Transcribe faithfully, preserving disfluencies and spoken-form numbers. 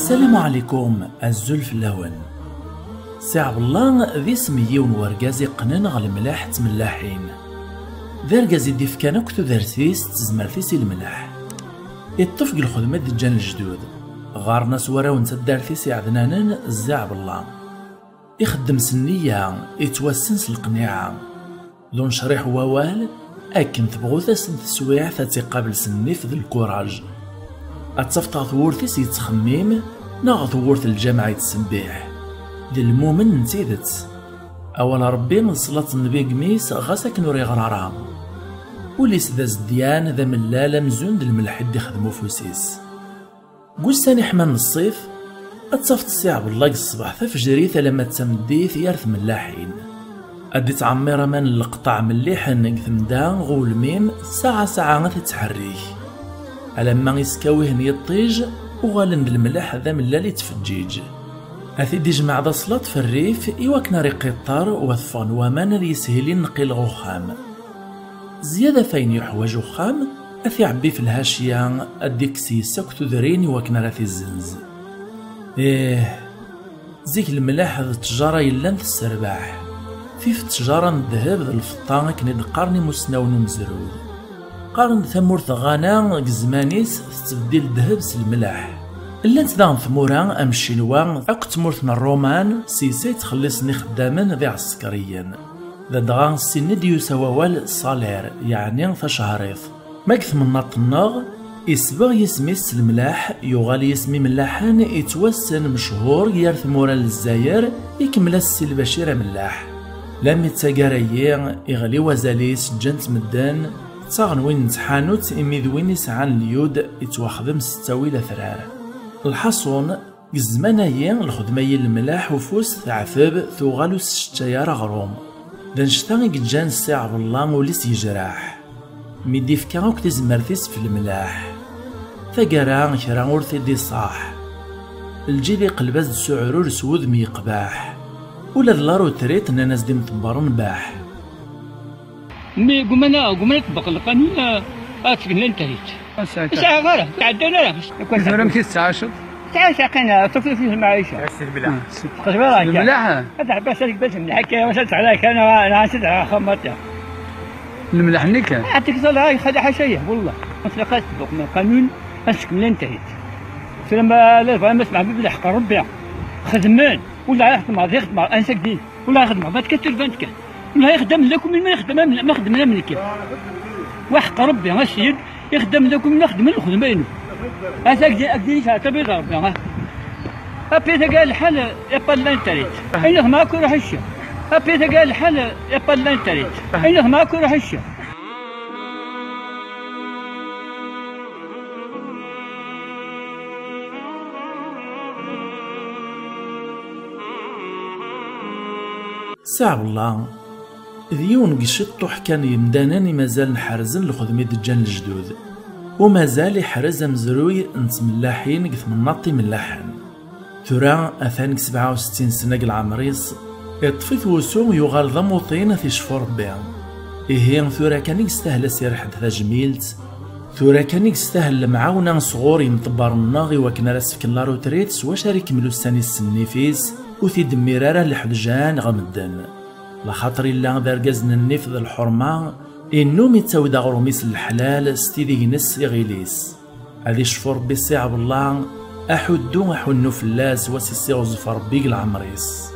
Salam ɛlikum, azul fell-awen. Si Ɛebella d isem n yiwen wergaz iqqnen ɣer lemlaḥ d tmellaḥin. D argaz i d-ifkan akk tudert-is d tezmert-is i lemlaḥ. Iṭṭef deg lxedma i d-ǧǧan lejdud. Ɣɣaren-as warraw n taddart-is iɛednanen Zzi Ɛebella. Ixeddem s nniya, ittwassen s leqniɛa. D unecriḥ n wawal, akken tebɣu tasent teswiɛt ad tt-iqabel s nnif d lkuraj. Ad tafeḍ ɣer tewwurt-is yettxemmim, neɣ ɣer tewwurt n lǧameɛ yettsembiḥ. D lmumen n tidet. Awal n Ṛebbi d ṣṣlat n Nnbi deg imi-s, ɣas akken ur iɣri ara. Ul-is d azedyan, d amellal amzun d lmelḥ i d-ixdem ufus-is. Deg ussan iḥman n ṣṣif, ad tafeḍ Si Ɛebella deg ṣṣbeḥ tafejrit alamma d tameddit gar tmellaḥin. Ad d-ittɛemmir aman n leqṭaɛ melliḥen deg temda ɣer ugelmim, saɛa saɛa ad t-ittḥerrik. Alamma iskawihen yiṭij, uɣalen d lemleḥ d amellal ittfeǧǧiǧ. Ad t-id-ijmeɛ d aslaṭ f rrif i wakken ara iqiṭṭer u ad ffɣen waman ad yishil i nneqil ɣer uxxam. Zzyada f ayen yuḥwaǧ uxxam, ad t-iɛebbi f lhacya, ad d-ikkes yes-s akk tudrin i wakken ara t-izzenz. Ih, zik lemlaḥ d ttjara yellan tesserbaḥ. Tif ttjara n ddheb d lfeṭṭa akken i d-qqaren imusnawen umezruy. Qqaren-d tamurt n Ɣana deg zzman-is tettbeddil ddheb s lemlaḥ. Llant daɣen tmura am Ccinwa akked tmurt n Ṛṛuman, s yes-s ay ttxelliṣen ixeddamen d iɛsekriyen. Ladɣa ssin i d-yusa wawal salaire, yeɛni tacehṛit. Ma deg temnaḍt-nneɣ, isbeɣ yisem-is s lemlaḥ, yuɣal yisem imellaḥen ittwassen mechur gar tmura n Lezzayer, ikemmel-as Si Lbacir amellaḥ. Lammi d taggara-yi, iɣli wazal-is, ǧǧan-t medden, ttaɣen win n tḥanut imi d win isɛan lyud ittwaxdem s ttawil atrar. Lḥaṣun, deg zzman-agi, lxedma i lemlaḥ ufus teɛteb, tuɣal ur s-tečča ara aɣrum. D annect-a i yeǧǧan Si Ɛebella ul-is yejreḥ. Mi d-ifka akk tizmert-is f lemlaḥ. Taggara, kra ur t-id-iṣaḥ. Lǧil iqleb-as-d s uɛrur s wudem yeqbaḥ. Ula d la retraite nnan-as-d imḍebbren baḥ. Mi gumana, gumana tbeq lqanun, ah, ad tgen l'intérêt. Ur sɛiɣ ara, tɛeddan ara. Tura amek i tettɛaceḍ? Ttɛic aqqin, tuflif i lmaɛica. Tqesbir akka. Lemlaḥ? Ad tɛebbi ass-a deg bas mliḥ akka, ass-a teɛla akka, neɣ, neɣ ass-a teɛla axxam maṭi. Lemlaḥ-nni kan? Ɛaṭik ẓalli, ay xali ḥaca-ya, wallah. Tlaqat tbeq lqanun, ad tgen l'intérêt. Tura ma la bɣa ma smeɛbib leḥq Rebbi. Xedmen, ula xedmeɣ, di xedmeɣ, ansa gdin. Ula xedmeɣ, vingt-quatre sur vingt-quatre. Ula ixeddam d akumi ma ixeddam am, ma xeddmen am nekk. Waḥeq Rebbi, a ssid, ixeddam d akumi ma xeddmen lxedma-inu. Ata agdi, agdi yesɛa tabid Rebbi, ha. Appi taga lḥal, iṭal la ntarit. Ayen xedmeɣ akk iruḥ icca. Appi taga lḥal, iṭal la ntarit. Ayen xedmeɣ akk iruḥ icca. Si Ɛebella d yiwen deg ciṭṭuḥ kan n yemdanen i mazalen ḥerzen lxedma i d-ǧǧan lejdud. U mazal iḥrez amezruy n tmellaḥin deg temnaḍt imellaḥen. Tura atan deg sebɛa u settin sna deg leɛmer-is, iṭṭef-it wusu, yuɣal d amuṭin ad t-icfu Rebbi. Ihi tura kan i yestahel ad s-irḥed tajmilt, tura kan i yestahel lemɛawna sɣur yimḍebbren-nneɣ i wakken ara s-fken la retraite s wacu ara ikemmel ussan-is s nnif-is, ur t-id-mmir ara leḥdeǧa neɣ medden. Laxaṭer illa d argaz n nnif d lḥurma, innum ittawi-d aɣrum-is n leḥlal s tidigi-ines s iɣil-is. Ad icfu Rebbi Si Ɛebella, aḥuddu aḥunnu fell-as, wa s-issiɣzef Rebbi deg leɛmer-is.